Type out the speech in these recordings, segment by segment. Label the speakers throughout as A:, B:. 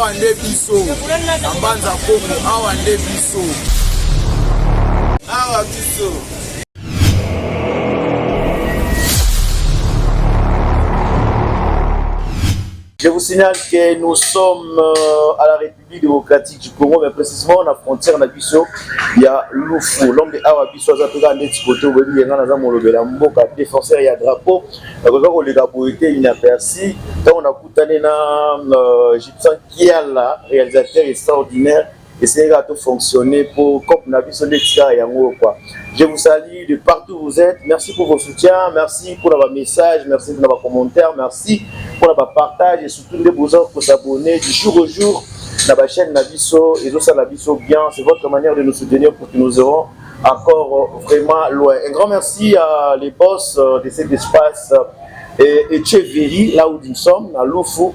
A: Awa nde biso na Mbanza Kongo, awa nde biso. Awa biso.
B: Je vous signale que nous sommes à la République démocratique du Congo, mais précisément na frontière na biso ya Lufu. L'homme de awa biso aza mpe kaka ndeti kote oboyebi ye, nga naza molobela mboka, défenseur ya drapeau. Nakoki koleka boye te inaperçu ntango nakutani na Gibson Kiala, réalisateur extraordinaire. Essayez kaka tofonctionner po cope na biso nde tikaka yango quoi. Je vous salue de partout où vous êtes. Merci pour vos soutiens, merci pour ba message, merci pour ba commentaire, merci pour ba partage et surtout nde boza kosabonner du jour au jour na ba chaîne na biso. Ezosala biso bien, c'est votre manière de nous soutenir pour que nous aurons encore vraiment loin. Un grand merci à les boss de cet espace et Etcheverry, là où nous sommes, à Lufu.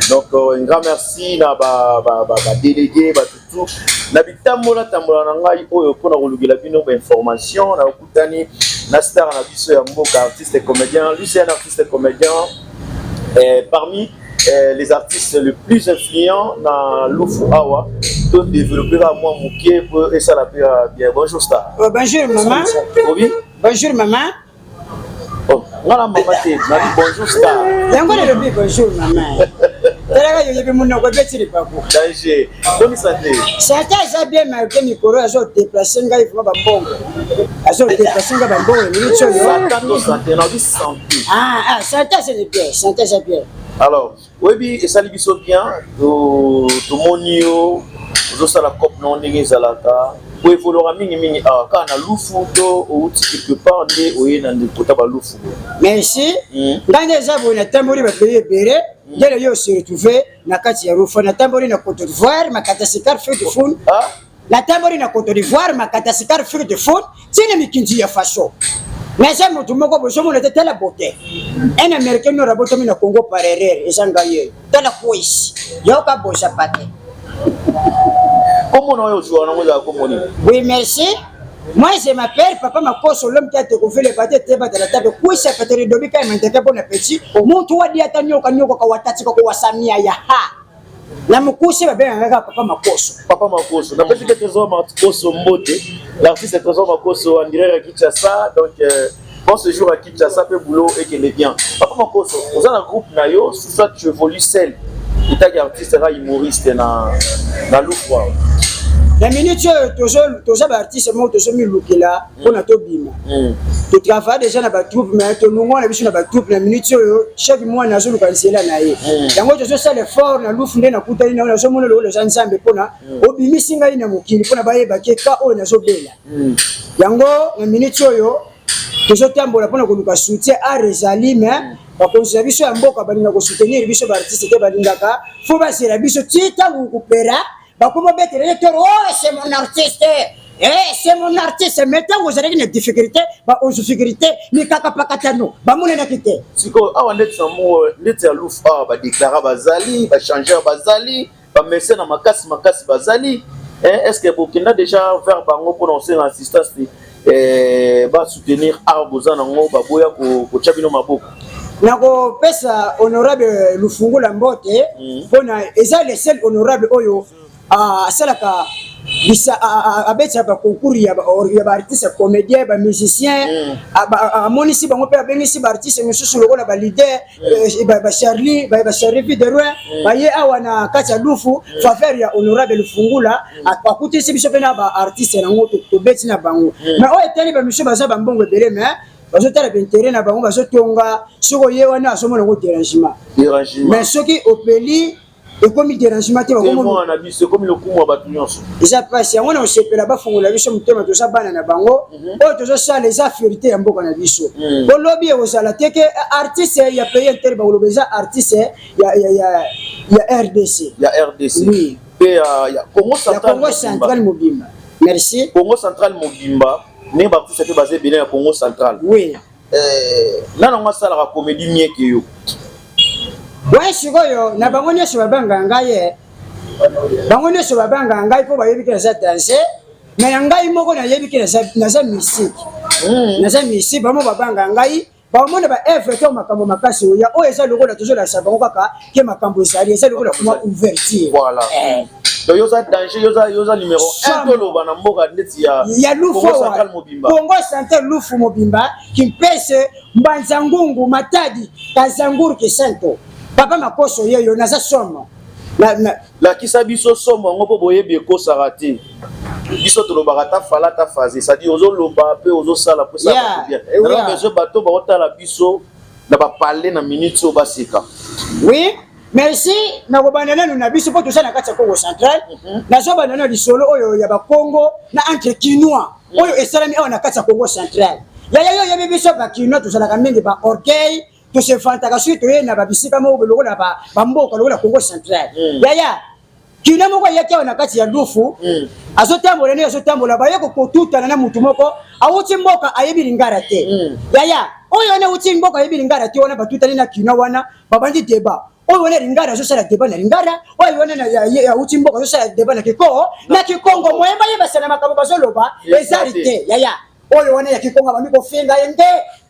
B: Donc un grand merci na ba ba ba, ba délégué, ba tutu. Na bitambola tambola na ngai oyo pona kolukela bino ba information na okutani na star na biso ya mboka, artiste et comédien. Lui, c'est un artiste et comédien et parmi les artistes les plus influents dans Lufu awa. To développer à moi moke pour et ça la bien. Bonjour star.
C: Oh, bonjour maman.
B: Obi?
C: Bonjour maman.
B: Oh, nga na mama te, nabi bonjour star.
C: Yango nalobi bonjour mama. Talaka yoyebi monoko ebeti libaku.
B: Danger. Boni santé?
C: Santé eza bien, malgré mikolo azodéplacer ngai vraiment bambongo. Azodéplacer ngai bambongo na miniti oyo.
B: Satan to santé, nabi santé.
C: Ah, ah, santé c'est bien, santé c'est bien.
B: Alors, oyebi esali biso bien, tomoni yo ozosala cope na ndenge ezalaka oevolora mingimingi awa kaka na Lufu to outi quelque part nde oye na ndekota balufu?
C: Merci. Ngai nde eza boye, natamboli bapays ebele ndele yo se retrouve na kati ya Lufu. Natamboli na Côte d'Ivoire, Madagascar, Afrique du Sud.
B: Ah?
C: Natamboli na Côte d'Ivoire, Madagascar, Afrique du Sud, ntina mikinzi ya Faso. Naza motu moko bozomona te, tala beauté. Un Américain noir abotomi na Congo par erreur, eza ngai ye. Tala kwesi yoka boza pate.
B: Kombo na oyo ozwaka nango ezala kombo nini?
C: Oui, merci. Moi, je m'appelle Papa Makoso, l'homme qui a découvert le bateau, te bata la table, kwisa petere dobi kai mandeke bon appétit. Muntu wadi ata nyoka nyoka ka watati ko wasamia ya ha. Na mokuse babengaka kaka Papa Makoso.
B: Papa Makoso. Napesi mpe Trésor Makoso mbote, l'artiste Trésor Makoso en direct à Kinshasa. Donc bon séjour à Kinshasa mpe boulot ekende bien. Papa Makoso, oza na groupe na yo, soit tu évolues seul etaki artiste ka humoriste na Lufu awa?
C: Na minute oyo toza baartiste moko tozomilukela mpona tobima. Totravaille déjà na batroupe, mais tolongwa na biso na batroupe. Na minute oyo chaque mwana azoluka nzela na ye. Yango tozosala effort na Lufu. Nde nakutani na yo, nazomona lokola eza Nzambe mpona obimisi ngai na mokili mpona bayeba ke ka oyo nazobela. Yango na minute oyo tozotambola mpona koluka soutien. Art ezali, mais bakonzi na biso ya mboka balinga kosoutenir biso baartiste te. Balingaka fo bazela biso ti ntango kopera bakoma betela ye toro: "Oh, c'est mon artiste, eh, c'est mon artiste." Mais ntango ozalaki na difficulté, baosufikilité mikaka pakatano bamonanaki te.
B: Sikoyo awa ndeti na mo ndeti ya Lufu awa, badéclara bazali, bachangeur bazali, bamédecin na makasi makasi bazali. Est ce que bokenda déjà vers bango mpona kosenga assistance te basoutenir art boza nango? Baboya kotya bino maboko?
C: Nakopesa honorable Lufungula mbote mpona eza le seul honorable oyo asalaka abetisaka baconcours ya baartiste comédien, bamusicien. Amonisi bango mpe abengisi baartiste mosusu lokola baleader bacharli, bacharli Videroin baye awa na kati ya Lufu. Faveur ya honorable Lufungula, akutisi biso mpe na baartiste yango, tobeti na bango. Mais oyo etali bamisu baza bambongo ebele, mais bazotala baintérêt na bango, bazotonga. Soki oye wana, azomona yango dérangement. Mais soki opeli, ekomi dérangement te.
B: Na biso ekomi lokumu ya bato nyonso.
C: Eza mpasi. Yango na osepela bafongola biso motema. Toza bana na bango. Oyo tozosala eza fierté ya mboka na biso. Bolobi ekozala te ke artiste ya pays un tel, bakoloba eza artiste ya RDC.
B: Ya RDC.
C: Oui.
B: Mpe ya Congo.
C: Ya Congo Central mobimba. Merci.
B: Congo Central mobimba, ndenge baartiste mpe baza ebele na Congo Central.
C: Oui.
B: Nana yango asalaka comédie mieke yo?
C: We, sikoyo na bango nyonso babanga ngai ye. Bango nyonso babanga ngai mpo bayebi ke naza danger, mais ya ngai moko nayebi ke naza mystique, naza mystique. Bango babanga ngai. Baomona ba œuvre to makambo makasi oya oyo eza lokola tozolakisa bango kaka ke makambo ezali, eza lokola kuma ouverture.
B: Voilà. Donc yoza danger, yoza numéro 1, toloba na mboka ndeti ya
C: ya Lufu.
B: Congo Central mobimba.
C: Congo Central, Lufu mobimba, Kimpese, Mbanza Ngungu, Matadi, Kazanguru, Kisento, papa Makoso yeyo naza somo na.
B: Lakisa biso somo yango, mpo boyebi ekosaka te. Biso tolobaka ta fala ta phase, c'est-à-dire ozoloba mpe ozosala mpo esala bien. Naza besoin bato baotala biso na bapale na minute oyo baseka.
C: Oui, merci. Nakobanda nanu na biso mpo toza na kati ya Congo Central. Nazobanda nanu lisolo oyo ya Bakongo na entre Kinois oyo esalami awa na kati ya Congo Central. Yaya, yo oyebi biso Bakinois tozalaka mingi ba orgueil, tosefantaka soki toye na babisika moko boye lokola bamboka lokola Congo Central. Yaya, Kino moko ayaki awa na kati ya Lufu, azotambola nde azotambola, baye kokotutana na mutu moko awuti mboka, ayebi lingala te. Yaya, oyo wana awuti mboka, ayebi lingala te, wana batutani na Kino wana, babandi débat. Oyo wana lingala azosala débat na lingala, oyo wana awuti mboka azosala débat na kiko na Kikongo. Moye bayebasa makambo bazoloba ezali te. Yaya, oyo wana ya Kikongo abandi kofinga ye nde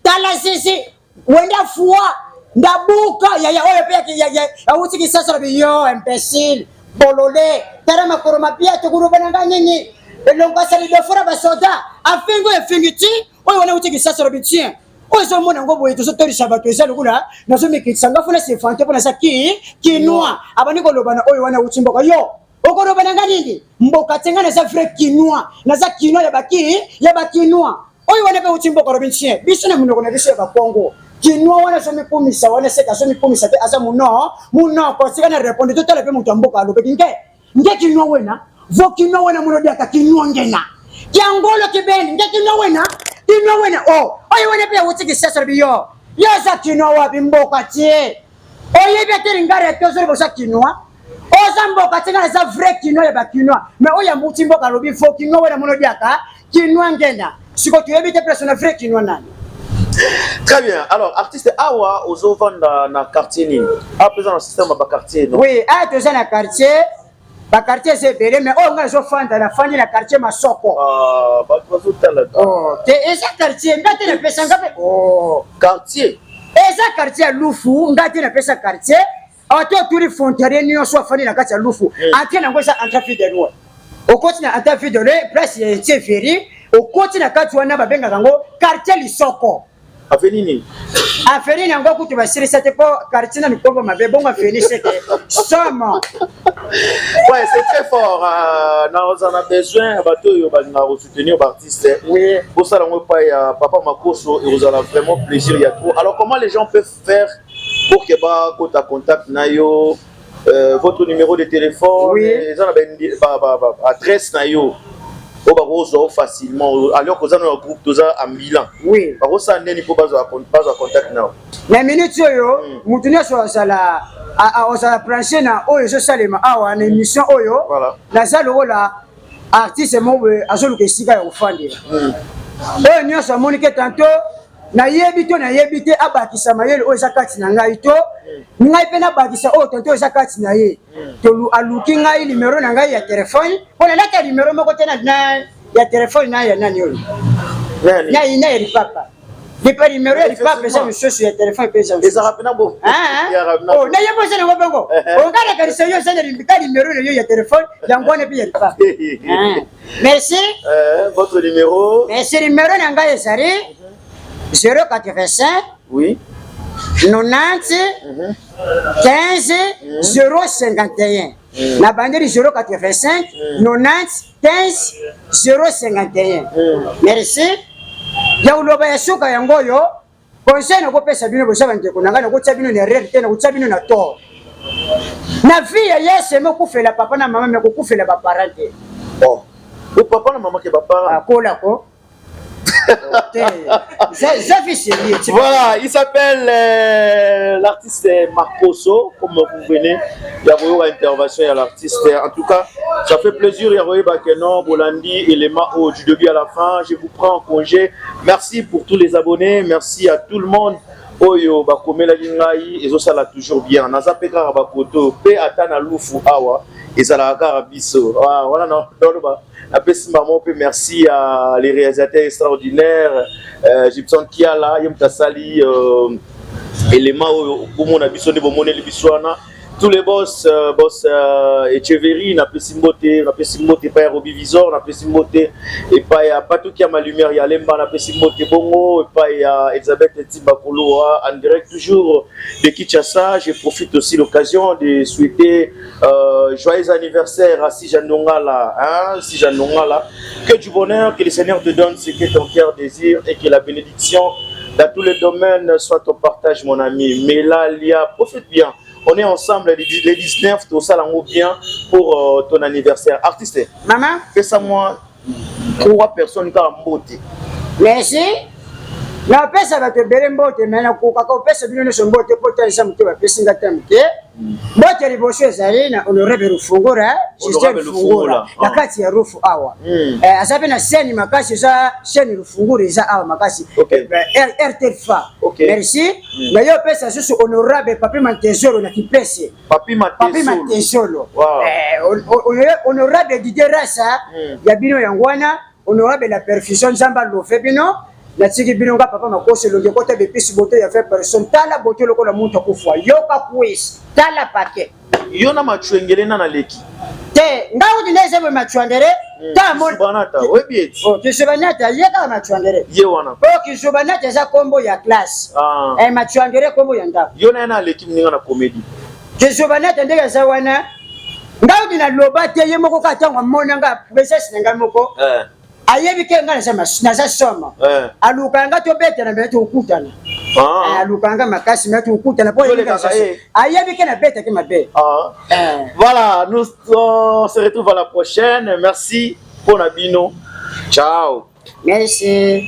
C: tala sisi wenda fua ndabuka. Yaya, oyo mpe awuti Kisasa lobi: "Yo imbécile, bolole, tala makolo mapia, tokoloba na nga nini? Elongo asali dofora basoda." Afingi oyo, efingi ti oyo wana awuti Kisasa lobi: "Tien, oyo ezomona yango boye, tozotolisa bato, eza lokola nazomikitisa nga funa sefante mpo naza ki Kinois." Abandi koloba na oyo wana awuti mboka: "Yo okoloba na nga nini? Mboka te, nga naza vrai Kinois, naza Kinois ya baki ya Bakinois." Oyo wana mpe wuti mboka alobi: "Tien, biso na monoko na biso ya Bakongo, Kinois wana azomikumisa wana, seke azomikumisa te, aza muno munoko. Sika na répondre, totala mpe moto ya mboka alobeki nge nge Kinois wena vo Kinois wena munodiaka Kinois ngena kiangolo kibendi nge Kinois wena, Kinois wena o." Oyo wana mpe awuti Kisasa alobi: "Yo, yo oza Kinois wapi? Mboka tie, oyebi ete lingala te, ozoli boza Kinois, oza mboka te, nga naza vrai Kinois ya Bakinois." Mais oyo amuti mboka alobi: "Fo Kinois wena munodiaka Kinois ngena." Siko toyebi te place na vrai Kinois nani.
B: Très bien. Alors, artiste, awa ozovanda na quartier nini? Awa mpenza na système ya baquartier, non?
C: Oui, awa toza na quartier, baquartier eza ebele, mais oyo ngai nazofanda, nafandi na quartier Masoko.
B: Ah, bato bazotala.
C: Oh, te, eza quartier, nga te napesa, nga mpe oh.
B: Quartier.
C: Eza quartier ya Lufu, nga te napesa quartier. Awa te otuli frontalier nyonso afandi na kati ya Lufu. Entrée nango eza entrée Vue de Loin. Okoti na entrée Vue de Loin, place ya Etie Feri, okoti na kati wana, babengaka yango quartier Lisoko.
B: Avenue nini?
C: Avenue yango kutu basilisa te, mpo quartier na mikombo mabe bongo avenue seke somo.
B: Ouais, c'est très fort. Naza na besoin ya bato oyo balingaka kosoutenir baartiste. Bosala yango epai ya papa Makoso, ekozala vraiment plaisir ya trop. Alors, comment les gens peuvent faire pour que bakota contact na yo, votre numéro de téléphone? Eza na adresse na yo oyo bakozwa yo facilement, alors koza na groupe, toza ambulant? Bakosala ndeni mpo bazwa contact na yo?
C: Na minute oyo, mutu nyonso azala branché na oyo ezosalema awa na émission oyo. Naza lokola artiste moko boye azoluka esika ya kofandela. Oyo nyonso amoni ke tanto nayebi to nayebi te, abakisa mayele oyo eza kati na ngai, to ngai mpe nabakisa oyo tanto eza kati na ye. Aluki ngai, numero na ngai ya telefone, mpo nalata numero moko te ya telefone na ya nani oyo.
B: Nani?
C: Na ya lipapa lipa, numero ya lipapa eza mosusu, ya telefone mpe eza mosusu.
B: Ezalaka mpena bo
C: Oh, nayebi oza nango bongo, onga nakanisa yo oza ka numero na yo ya telefone, yango wana mpe ya lipapa. Ah. Merci.
B: Votre numéro?
C: Merci. Numero na ngai ezali 085 90 15 051. Na bandeli 085 90 15 051. Merci. Ya koloba ya suka yango oyo: conseil nakopesa bino, boza bandeko na ngai, nakotia bino na erreur te, nakotia bino na tort. Na vie ya Yesu, eme okufela papa na mama, me kokufela baparent te.
B: Oh. O papa na mama ke baparent.
C: Akolako te, eza vie sérieux.
B: Voilà, il s'appelle l'artiste Makoso, comme vous venez. Il y a eu intervention, il y a l'artiste. En tout cas, ça fait plaisir. Il y a eu Bakeno, Bolandi, élément haut du début à la fin. Je vous prends en congé. Merci pour tous les abonnés. Merci à tout le monde. Oyo bakomelaki ngai, ezosala toujours bien. Naza mpe kaka bakoto mpe ata na Lufu awa, ezalaka kaka biso. Ah, wana naloba. Napesi mamo mpe merci à les réalisateurs extraordinaires, Gibson Kiala, ye moto asali élément oyo bomona biso nde bomoneli biso wana. Tous les boss, boss Echeverry, napesi mbote, napesi mbote epai ya Robi Visor, napesi mbote epai ya Patuki ya Malumière ya Lemba, napesi mbote bongo epai ya Elisabeth Timba Koloa, en direct toujours de Kinshasa. Je profite aussi l'occasion de souhaiter joyeux anniversaire à Sija Ndongala, hein, Sija Ndongala. Que du bonheur, que le Seigneur te donne ce que ton cœur désire et que la bénédiction dans tous les domaines soit ton partage, mon ami. Melalia, profite bien. On est ensemble les 19, tout ça, bien pour ton anniversaire. Artiste,
C: mama.
B: Fais ça moi, trois personnes qui ont mbote.
C: Merci. Napesa bato ebele mbote, me nakokaka kopesa bino nyonso mbote mpo ta eza moke. Bapesi nga te moke. Mbote liboso ezali na honorable Rufungura, Justin
B: Honorable
C: Rufungura
B: Rufungura,
C: na
B: ah.
C: kati ya Rufu awa. Aza mpe na chaîne makasi, eza chaîne Rufungura, eza awa makasi. RTL fa. Merci. Na yo opesa susu honorable Papi Mantezolo na Kipese.
B: Papi
C: Papi
B: Matesolo.
C: Mantezolo. Honorable Didier Rasa ya bino yango wana, honorable la perfusion, Nzambe alove bino. Natiki bino nga papa Makosi, elongi ekota bepisi bote ya 20 personne. Tala bote lokola muntu akufa, yoka kwesi, tala pake.
B: Yo na Machwengele na naleki.
C: Te, nga kuti nde eza boye, Machwangere.
B: Kisubanata, oyebi eti.
C: Kisubanata ye kaka Machwangere.
B: Ye wana.
C: Po Kisubanata eza kombo ya classe. Machwangere kombo ya ndako.
B: Yo na ye na aleki moninga na comédie.
C: Kisubanata ndenge aza wana, nga kuti naloba te, ye moko kaka ntango amona nga présence na ngai moko, ayebi ke ngai naza soma. Aluka nga tobetana, me tokutana. Aluka nga makasi, me tokutana po
B: Yo olekaka ye.
C: Ayebi ke nabetaki mabe.
B: Voilà, nous on se retrouve à la prochaine. Merci pour Nabino. Ciao.
C: Merci.